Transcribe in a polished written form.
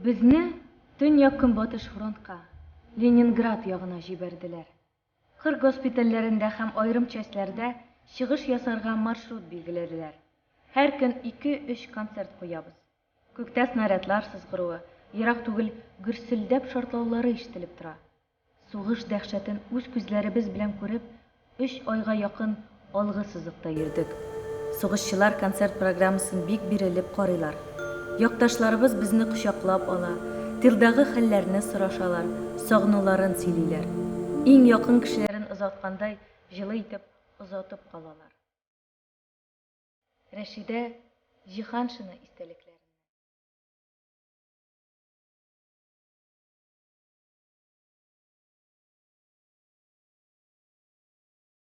Безне Төньяк-Көнбатыш фронтка, Ленинград ягына җибәрделәр. Кыр госпитальләрендә һәм аерым частьләрдә чыгыш ясарга маршрут билгеләделәр. Һәр көн ике-өч концерт куябыз. Күктә снарядлар сызгыруы, ерак түгел гөрселдәп шартлаулары ишетелеп тора. Сугыш дәһшәтен үз күзләребез белән күреп, өч айга якын алгы сызыкта йөрдек. Сугышчылар концерт программасын бик бирелеп карыйлар. Якташларыбыз безне кочаклап ала, тылдагы хәлләрне сорашалар, сагынуларын сөйлиләр. Иң якын кешеләрен озаткандай җылы итеп озатып калалар. Рәшидә Җиһаншина истәлекләре.